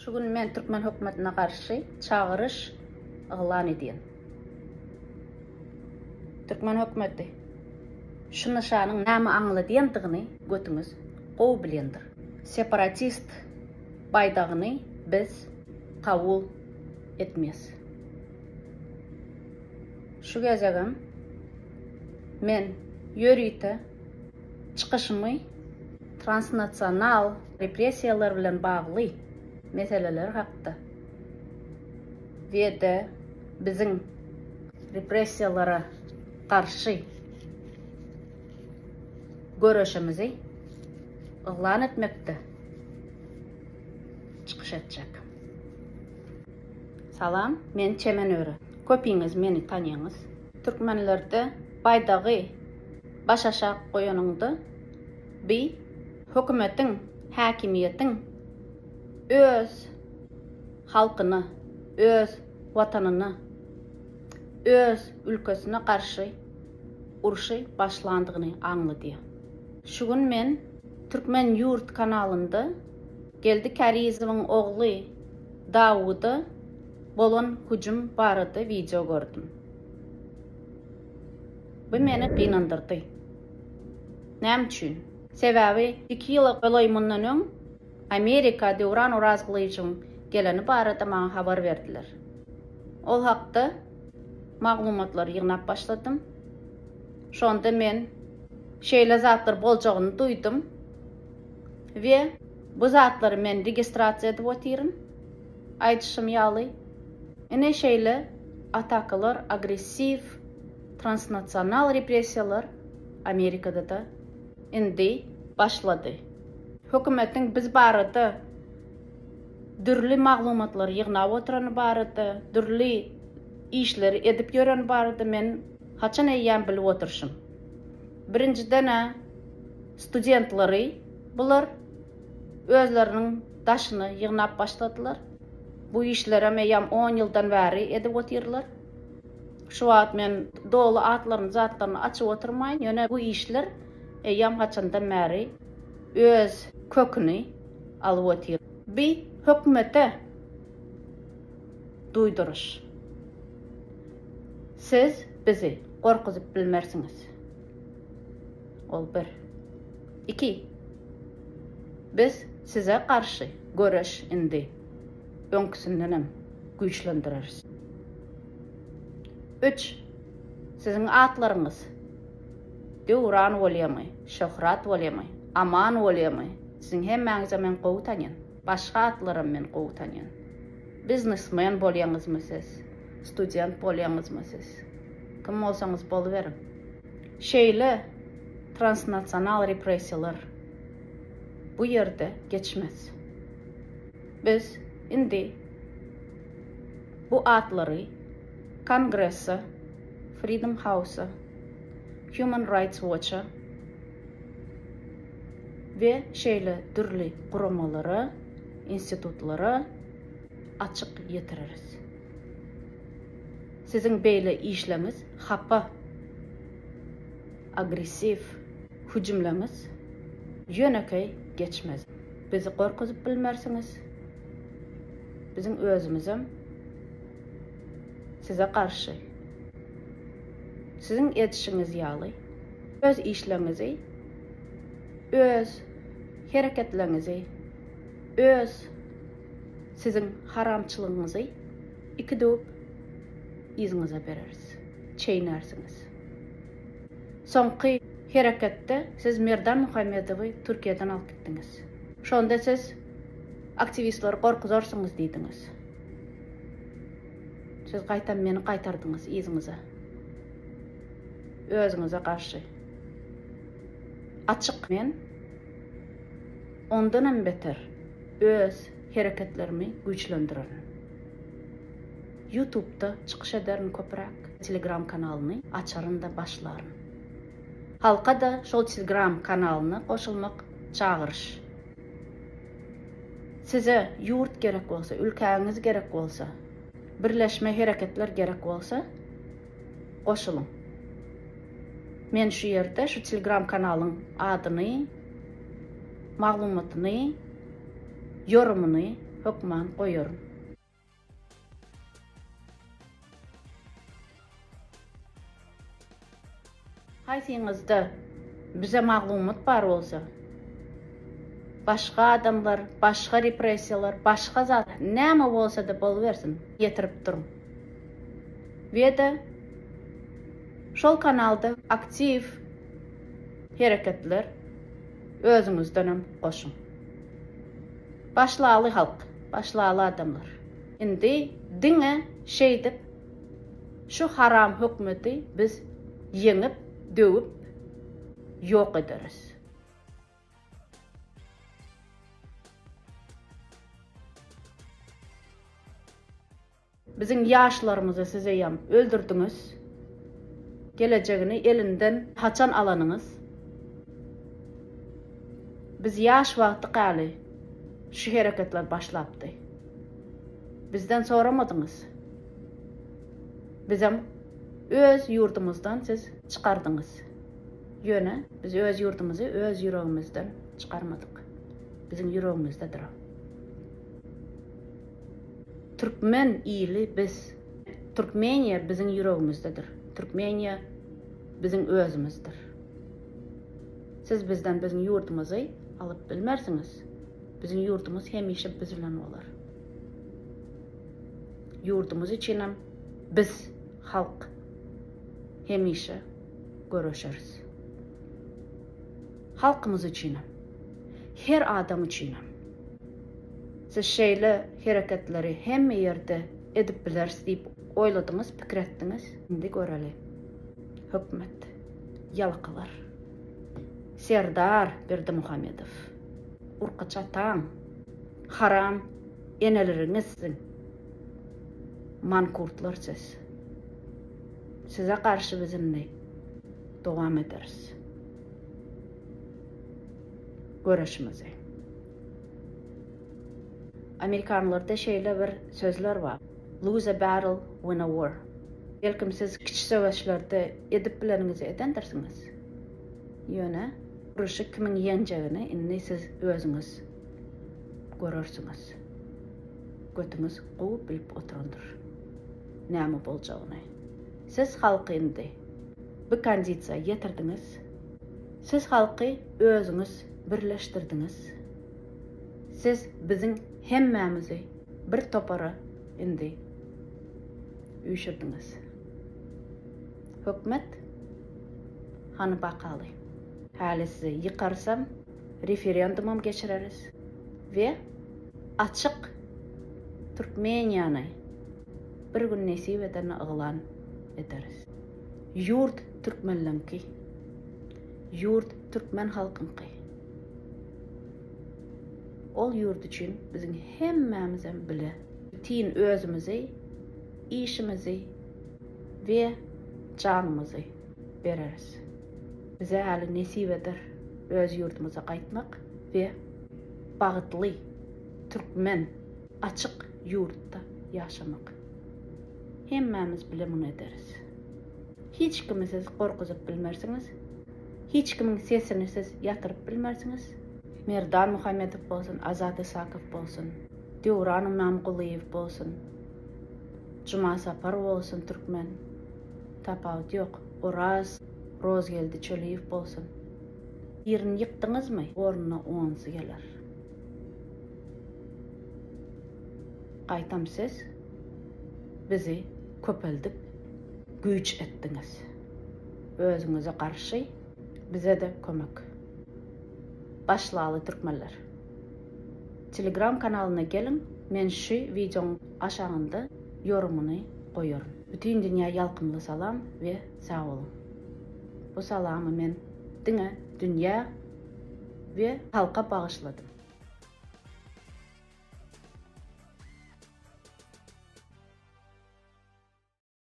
Şu gün men türkmen hökümetine garşy çagyryş yglan edýän. Türkmen hökümeti şu nyşanyň näme aňladýandygyny götüňiz gowy bilýändir. Separatist baýdagyny biz kabul etmes. Şu gezegem men ýörite çykyşymy transnasional repressiýalar bilen bagly meseleler hakda we-de biziň repressiýalara garşy göreşimizi yglan etmekde çykyş etjek. Salam, men Çemen Öre. Köpiňiz meni tanýaňyz. Türkmenlerde baýdagy başaşak goýanyňda bi hökümetiň, häkimiýetiň öz halkyna, öz watanyna, öz ülkesine garşy urşy başlandygyny aňladýar. Şu gün men Türkmen ýurt kanalynda Geldi Kärizowyň ogly Dawuda bolan hüjüm barada wideo gördüm. Bu meni gynandyrdy. Näme üçin? Sebäbi iki ýyla golaý mundan öň Amerika Döwran Orazgylyjowyň geleni barada maňa habar berdiler. Ol hakda maglumatlary ýygnap başladym. Şonda men şeýle zatlar boljagyny duýdum we bu zatlary men registrasiýa edip otyryn. Aýdyşym ýaly, ine şeýle atakalar, agressiw, transnasional repressiýalar Amerikada-da indi başlady. Hökümetiň biz barada dürli maglumatlary ýygnap oturany barada, dürli işleri edip ýöreni barada men haçan eýýäm bilip oturyşym. Birinjiden-ä studentleri bular özleriniň daşyna ýygnap başladylar. Bu işlerem eýýäm on ýyldan bäri edip otyrlar. Şu wagt men doly atlaryny zatlaryny açyp oturmaýyn, ýöne bu işler eýýäm haçandan bäri öz köküni alyp otyr. Bi hökümete duýduryş. Siz bizi gorkuzyp bilmersiňiz. Ol bir. Iki. Biz size garşy göreş indi öňküsindenem güýçlendireris. Üç. Siziň atlaryňyz Döwran bolýamy, Şöhrat bolýamy, Aman bolýamy, siziň hemmäňizem men gowy tanýan. Başga atlaram men gowy tanýan. Biznesmen bolýaňyzmy siz, student bolýaňyzmy siz, kim bolsaňyz boluberiň. Şeýle transnasional repressiýalar bu ýerde geçmez. Biz indi bu atlary Kongrese, Freedom House-a, Human Rights Watch-a we şeýle dürli guramalara, institutlara açyk ýetireris. Siziň beýle işleňiz hapa, agressiw hüjümleňiz ýönekeý geçmez. Bizi gorkuzyp bilmersiňiz. Biziň özümizem size garşy siziň edişiňiz ýaly öz işleňizi, öz hereketleňizi, öz siziň haramçylygyňyzy iki döwüp yzyňyza bereris. Çeýnärsiňiz. Soňky hereketde siz Merdan Muhammedowy Türkiýeden alyp gitdiňiz. Şonda siz aktiwistleri gorkuzarsyňyz diýdiňiz. Siz gaýtam meni gaýtardyňyz yzyňyza. Özüňize garşy. Açyk men ondanam beter öz hereketlerimi güýçlendirerin. Ýutubda çykyş ederin köpräk, Telegram kanalyny açaryn-da başlaryn. Halka-da şol Telegram kanalyna goşulmak çagyryş. Size ýurt gerek bolsa, ülkäňiz gerek bolsa, birleşme hereketler gerek bolsa goşulyň. Men şu ýerde şu Telegram kanalyň adyny, maglumatyny, ýorumyny. hökman goýaryn. Haýsyňyzda bize maglumat bar bolsa, başga adamlar, başga repressiýalar, başga zat, näme bolsa-da bolubersin, ýetirip duruň. We-de şol kanalda aktiw hereketler özüňizdenem goşuň. Başlaly halk, başlaly adamlar. Indi diňe şeýdip şu haram hökmeti biz ýeňip, döwüp ýok ederis. Biziň ýaşlarymyzy siz eýýäm öldürdiňiz. Gelejegini elinden haçan alanyňyz. Biz ýaş wagtyk äli şu hereketler başlapdy. Bizden soramadyňyz. Bizem öz ýurdumyzdan siz çykardyňyz. Ýöne biz öz ýurdumyzy öz ýüregimizden çykarmadyk. Biziň ýüregimizdedir o. Türkmen ili biz. Türkmeniýa biziň ýüregimizdedir. Türkmeniýa biziň özümizdir. Siz bizden biziň ýurdumyzy alyp bilmersiňiz. Biziň ýurdumyz hemişe biz bilen bolar. Ýurdumyz üçinem biz halk hemişe göreşeris. Halkymyz üçinem, her adam üçinem. Siz şeýle hereketleri hemme ýerde edip bileris diýip oýladyňyz, pikir etdiňiz. Indi göreli. Hökümet. Ýalakalar. Serdar Berdimuhamedow. Urkaç ataň. Haram eneleriňiz siziň. Mankurtlar siz. Size garşy biz indi dowam ederis. Göreşimizi. Amerikanlarda şeýle bir sözler bar, Lose a battle, win a war. Belkim siz kiçi söweşlerde edip bileniňizi edendirsiňiz. Ýöne uruşy kimiň ýeňjegini indi siz özüňiz görersiňiz. Götüňiz gowy bilip oturandyr näme boljagyny. Siz halky indi bu kondisiýa ýetirdiňiz. Siz halky özüňiz birleşdirdiňiz. Siz biziň hemmämizi bir topara indi üýşürdiňiz. Hökmet, hany bakaly. Häli sizi ýykarysam, referendumam geçireris we açyk Türkmeniýany bir gün nesip edende yglan ederis. Ýurt türkmenleňki. Ýurt türkmen halkyňky. Ol ýurt üçin biziň hemmämizem bile bütin özümizi, işimizi we janymyzy bereris. Bize häli nesip eder öz ýurdumyza gaýtmak we bagtly türkmen açyk ýurtda ýaşamak. Hemmämiz bile muny ederis. Hiç kimi siz gorkuzyp bilmersiňiz. Hiç kimiň sesini siz ýatyryp bilmersiňiz. Merdan Muhammedow bolsun, Azat Isakow bolsun, Döwran Ymamgulyýew bolsun, Juma Sapar bolsun türkmen. Tapawut ýok. Oraz Rozgeldi Çöliýew bolsun. Birini ýykdyňyzmy, ornuna onsy geler. Gaýtam siz bizi köpeldip güýç etdiňiz. Özüňize garşy bize-de kömek. Başlaly türkmenler. Telegram kanalyna geliň men şu wideoň aşagynda ýorumyny goýaryn. Bütin dünýä ýalkymly salam we sag boluň. Bu salamy men diňe dünýä we halka bagyşladym.